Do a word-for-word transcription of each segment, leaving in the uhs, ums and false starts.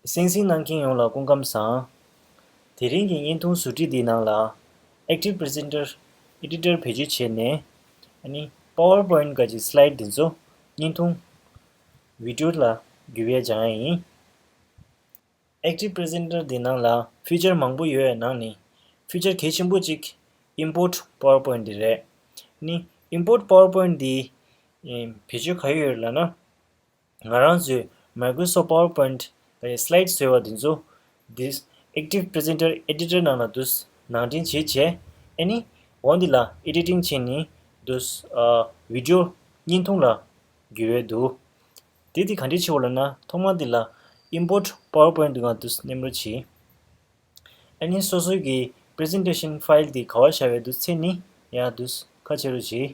གསན་གཟིགས་གནང་མཁན་ཡོངས་ལ་སྐུ་ཁམས་བཟང་། དེ་རིང་གི་བརྙན་ཐུང་ཟུར་ཁྲིད་འདིའི་ནང་ལ་Active Presenter Editor བེད་སྤྱོད་བྱས་ནས་ཨ་ནི་PowerPoint ག་ཅིག་slide འདི་ཚོ་བརྙན་ཐུང་video ལ་བསྒྱུར་ཡས་སྦྱང་ཡས་ཡིན། Active Presenter འདི་ནང་ལ་feature མང་པོ་ཡོད་པའི་ནང་ནས་feature གལ་ཆེན་པོ་གཅིག་Import PowerPoint འདི་རེད། ནི་Import PowerPoint འདི་ཨེ་བེད་སྤྱོད་ག་ཡོད་ལབ་ན། ང་རང་ཚོའི་Microsoft PowerPoint གི་slide བཟོས་པ་འདི་ཚོ་འདི་Active Presenter Editor ནང་ལ་འདུག་ནང་འདྲེན་བྱེད་བྱས། ཨ་ནི་འོ་འདི་ལ་editing བྱས་ནས་འདུག་ཨ་video བརྙན་ཐུང་ལ་བསྒྱུར་ཡས་འདུག་དེ་དེ་ག་འདྲས་བྱེད་དགོས་ལབ་ན། ཐོག་མར་འདི་ལ་Import PowerPoint འདི་སྒང་འདུག་མནན་རོགས་བྱེད། ཨ་ནི་སོ་སོའི་གི་presentation file འདི་ག་པར་བཞག་ཡོད་འདུག་འཚོལ་ནས་ཡར་འདུག་ཁ་ཕྱེ་རོགས་བྱེད།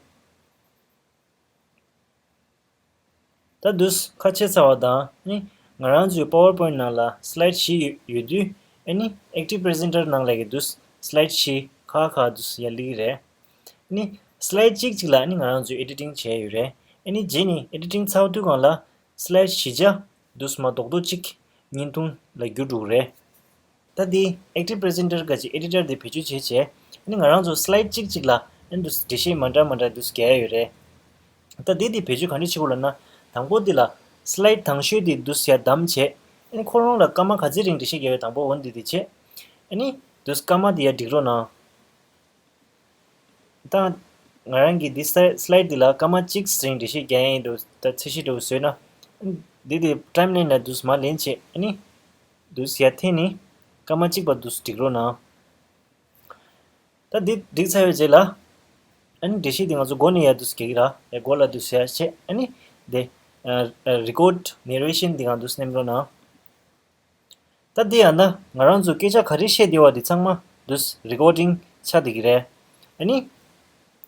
ད་འདུག་ཁ་ཕྱེ་ཚར་བ་དང་ནི་ང་རང་ཚོའི་PowerPoint ནང་ལ་slide བཞི་ཡོད་དུས། ཨ་ནི་Active Presenter ནང་ལ་གི་འདུག slide བཞི་ཁ་ཁ་འདུག་ཡར་སླེབས་ཀྱི་རེད། ཨ་ནི་slide གཅིག་གཅིག་ལ་ཨ་ནི་ང་རང་ཚོས་editing བྱས་ཡོད་རེད། ཨ་ནི་རྗེས་ནས་editing ཚར་དུས་སྒང་ལ་slide བཞི་ཆ་འདུག་མ་རྡོག་རྡོག་གཅིག་བརྙན་ཐུང་ལ་བསྒྱུར་འགྲོ་གི་རེད། ད་འདི་Active Presenter ག་ཅིག་editor འདི་བེད་སྤྱོད་བྱས་བྱས། ཨ་ནི་ང་རང་ཚོ་slide གཅིག་གཅིག་ལ་ཨ་ནི་འདུག་འགྲེལ་བཤད་མ་འདྲ་མ་འདྲ་འདུག་རྒྱག་ཡ་ཡོད་རེད། ད་འདི་འདི་བེད་སྤྱོད་ག་འདྲ་བྱེད་དགོས་ལབ་ན། དང་པོ་འདི་ལ་slide དང་ཤོས་འདི་འདུག་ཡར་བདམས་བྱས། ཨ་ནི་ཁོ་རང་ལ་སྐར་མ་ག་ཚོད་རིང་འགྲེལ་བཤད་རྒྱག་ཡ་དང་པོ་འོ་འདི་འདི་བྱས། ཨ་ནི་འདུག་སྐར་མ་འདི་ཡར་སྒྲིག་རོགས་གནང་། ད་ང་རང་གིས་འདི་slide འདི་ལ་སྐར་མ་གཅིག་རིང་འགྲེལ་བཤད་རྒྱག་ཡ་ཡིན་འགྲོ། ད་ཚད་གཞི་འདྲ་བོ་བཟོས་ན། འདི་འདི་timeline ལ་འདུག་མར་ལེན་བྱས། ཨ་ནི་འདུག་ཡར་འཐེན་ནས་སྐར་མ་གཅིག་བར་འདུག་སྒྲིག་རོགས་གནང་། ད་འདི་སྒྲིག་ཚར་བའི་རྗེས་ལ་ཨ་ནི་འགྲེལ་བཤད་འདི་ང་ཚོ་མགོ་ནས་ཡར་འདུག་རྒྱག་གི་ར། ཡར་མགོ་ལ་འདུག་ཡར་བྱས། ཨ་ནི་འདི་record narration འདི་སྒང་འདུག་མནན་རོགས་གནང་། ད་འདི་ཡང་ན་ང་རང་ཚོ་སྐད་ཆ་ག་རེ་བཤད་བསྡད་པ་འདི་ཚང་མ་འདུག་recording ཆགས་བསྡད་ཀྱི་རེད། ཨ་ནི་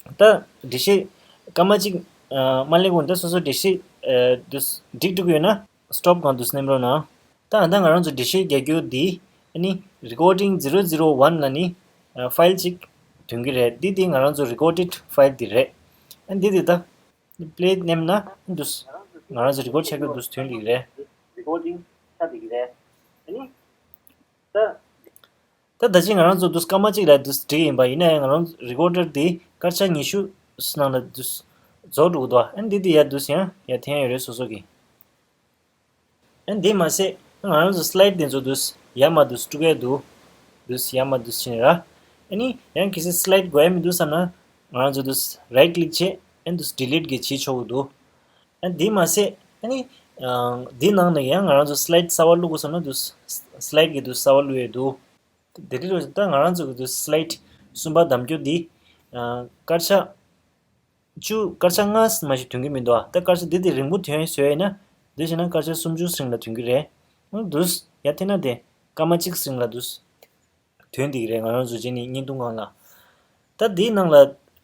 ད་འགྲེལ་བཤད་སྐར་མ་གཅིག་མ་སླེབས་གོང་ད་སོ་སོ་འགྲེལ་བཤད་འདུག་འགྲིག་འགྲོ་གི་ཡོད་ན་stop སྒང་འདུག་མནན་རོགས་གནང་། ད་ད་ང་རང་ཚོ་འགྲེལ་བཤད་རྒྱག་རྒྱུ་འདི་ཨ་ནི་recording zero zero one ལབ་ནི་file གཅིག་ཐོན་གྱི་རེད། འདི་འདི་ང་རང་ཚོ་recorded file འདི་རེད། ཨ་འདི་འདི་ད། play མནན་ན་འདུག་ང་རང་ཚོ་record བྱ་རྒྱུ་འདུག་ཐོན་ལེ་རེད། recording ཆགས་བསྡད་ཀྱི་རེད། ཨ་ནི་ད། ད་ད་ཅི་ང་རང་ཚོ་འདུག་སྐར་མ་གཅིག་ལ་འདུག་འགྲིག་ཡིན་པ་ཡིན་ན་ཡང་ང་རང་recorder དེ་སྐར་ཆ་ཉི་ཤུ་ནང་ལ་འདུག་རྫོགས་འགྲོ་གི་འདུག་ཨ་འདི་འདི་ཡར་འདུག་ཡང་ཡར་འཐེན་ཡོད་རེད་སོ་སོ་གི། ཨ་འདི་མ་ཟད་ང་རང་ཚོ་slide དེ་ཚོ་འདུག་ཡར་མར་འདུག་དཀྲུག་ཡ་འདུག་འདུག་ཡར་མར་འདུག་ཕྱིན་ར། ཨ་ནི་ཡང་གལ་སྲིད་slide དགོས་ཡ་མི་འདུག་བསམ་ན་ང་རང་ཚོ་འདུག་right click བྱས་ཨ་འདུག་delete གི་བྱེད་ཆོག་གི་འདུག་ཨ་འདི་མ་ཟད་ཨ་ནི་འདི་ནང་ནས་ཡང་ང་རང་ཚོ་slide གསར་པ་བླུག་དགོས་བསམ་ན་འདུག slide གི་འདུག་གསར་པ་བླུག་ཡ་འདུག་དེ་འདྲ་རེད། ད་ང་རང་ཚོ་གི་འདུག slide གསུམ་པ་གདམ་རྒྱུ་འདི་སྐར་ཆ་བཅུ་སྐར་ཆ་ལྔ་མ་ཞིག་ཐོན་གྱི་མི་འདུག་ཨ་ད་སྐར་ཆ་འདི་དེ་རིང་པོ་ཐོན་བཟོས་ཡིན་ན་འདི་བྱས་ན་སྐར་ཆ་སུམ་ཅུ་རིང་ལ་ཐོན་གྱི་རེད། འདུག་ཡར་འཐེན་ན་དེ་སྐར་མ་གཅིག་རིང་ལ་འདུག་ཐོན་འདི་གི་རེད། ང་རང་ཚོ་རྗེས་ནས་བརྙན་ཐུང་སྒང་ལ། ད་འདིའི་ནང་ལ་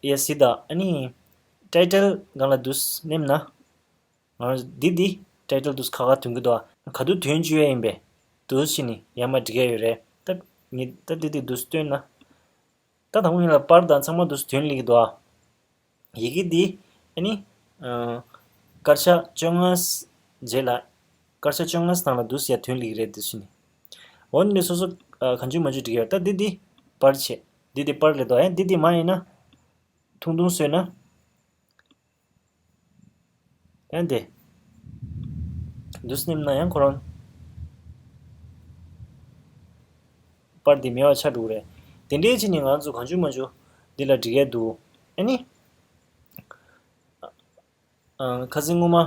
ཡ་སི་ད་ཨ་ནི་title སྒང་ལ་འདུག་མནན་ན། ང་རང་འདི་འདི་title དུ་ཁ་ཁ་ཐོན་གི་འདུག་ཨ། ག་དུས་ཐོན་བཅུག་ཡ་ཡིན་པས་འདུག་ཕྱིན་ནི་ཡར་མར་འགྲིག་ཡ་ཡོད་རེད། ད་ངས་ད་འདི་འདི་འདུག་སྟོན་ན། ད་དང་པོ་ཡིན་ལ་པར་དང་ཚང་མ་འདུག་ཐོན་ལེ་གི་འདུག་ཨ། ཡི་གེ་འདི་ཨ་ནི་སྐར་ཆ་བཅོ་ལྔ་རྗེས་ལ་སྐར་ཆ་བཅོ་ལྔ་ནང་ལ་འདུག་ཡ་ཐོན་ལེ་གི་རེད་འདུག་ཕྱིན་ནི། འོ་ནི་སོ་སོ་གང་བྱུང་མ་བྱུང་འགྲིག་ཡ་ཡོད། ད་འདི་འདི་པར་བྱེད། འདི་འདི་པར་ལེ་འདུག་ཨ། འདི་འདི་མ་ཡིན་ན་ཐུང་ཐུང་བཟོས་ན། ཡང་དེ། འདུག་སེ་མནན་ན་ཡང་ཁོ་རང་པར་འདི་མེད་པ་ཆགས་འགྲོ་གི་རེད། དེ་འདྲའི་ཕྱིན་ནི་ང་ཚོ་གང་བྱུང་མ་བྱུང་འདི་ལ་འགྲིག་ཡ་འདུག་ཨ་ནི། ཨ། ཁ་སང་སྔོན་མ་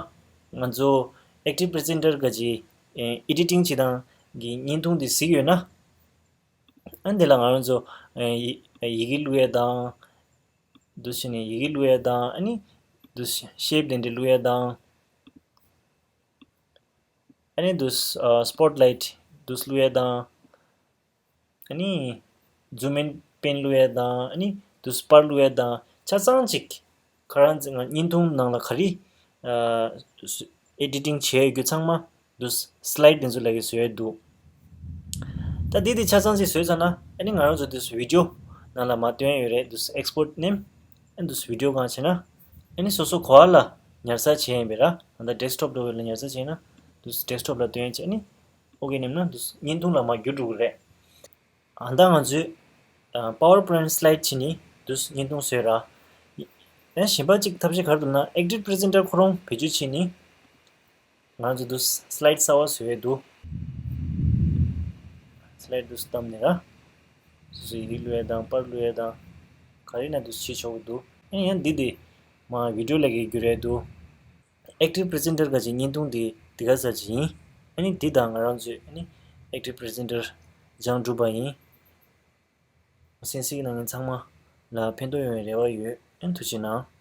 ང་ཚོ་Active Presenter ག་ཅིག་ཨེ་editing བྱེད་སྟངས་ཀྱི་བརྙན་ཐུང་འདི་གཟིགས་ཡོད་ན། ཨ་འདི་ལ་ང་རང་ཚོ་ཨེ་ཡི་ཡི་གེ་བླུག་ཡ་དང་། འདུག་སེ་ནི་ཡི་གེ་བླུག་ཡ་དང་། ཨ་ནི་འདུག་སེ་ཤེབ་དེ་འདྲ་བླུག་ཡ་དང་། ཨ་ནི་འདུག་སེ་ཨ་spotlight འདུག་སེ་བླུག་ཡ་དང་། ཨ་ནི་zoom in pen བླུག་ཡ་དང་། ཨ་ནི་འདུག་སེ་པར་བླུག་ཡ་དང་། ཆ་ཚང་ཅིག་ཁ་རང་ཚོ་ང་བརྙན་ཐུང་ནང་ལ་ག་རེ་ཨ་editing བྱས་ཡོད་རྒྱུ་ཚང་མ་འདུག་སེ་slide དེ་ཚོ་ལ་གི་བཟོས་ཡོད་འདུག་ད་འདི་དེ་ཆ་ཚང་ཅིག་བཟོས་ཚར་ན་ཨ་ནི་ང་རང་ཚོ་འདུག་སེ་video ནང་ལ་མར་སྟོན་ཡ་ཡོད་རེད། འདུག་སེ་export མནན། ཨ་འདུག་སེ་video སྒང་བྱས་ན་ཨ་ནི་སོ་སོ་ག་པ་ལ་ཉར་ཚགས་བྱས་ཡིན་པས་ར། ད་ལྟ་desktop འདྲ་བོ་ལ་ཉར་ཚགས་བྱས་ན་འདུག་སེ་desktop ལ་སྟོན་ཡ་བྱས། ཨ་ནི་ ཨོ་ཁེ་ནེམ་ན་འདུག་བརྙན་ཐུང་ལ་མར་འགྱུར་འགྲོ་གི་རེད། ཨ་ད་ང་ཚོས་ཨ་PowerPoint slide བྱས་ནས་འདུག་བརྙན་ཐུང་བཟོས་ར། ཡང་གཞན་པ་གཅིག་ཐབས་ཤེས་ག་རེ་འདུག་ན། Active Presenter ཁོ་རང་བེད་སྤྱོད་བྱས་ནས་ང་ཚོས་འདུག slide གསར་པ་བཟོ་ཡས་འདུག slide འདུག་བཏབ་ནས་ར། སོ་སོ་ཡི་གེ་བླུག་ཡས་དང་པར་བླུག་ཡས་དང་ག་རེ་ན་འདུག་བྱེད་ཆོག་གི་འདུག་ཨ་ནི་ཡང་འདི་དེ་མར་video ལ་གི་འགྱུར་ཡས་འདུག Active Presenter ག་ཅིག་བརྙན་ཐུང་འདི་འདི་ག་ས་ཅིག་ཡིན། ཨ་ནི་འདི་དང་ང་རང་ཚོས་ཨ་ནི་Active Presenter སྦྱངས་གྲུབ་པ་ཡིན། གསན་གཟིགས་གནང་མཁན་ཚང་མ་ལ་ཕན་ཐོགས་ཡོང་བའི་རེ་བ་ཡོད། ཨ་ནི་ཐུགས་རྗེ་གནང་།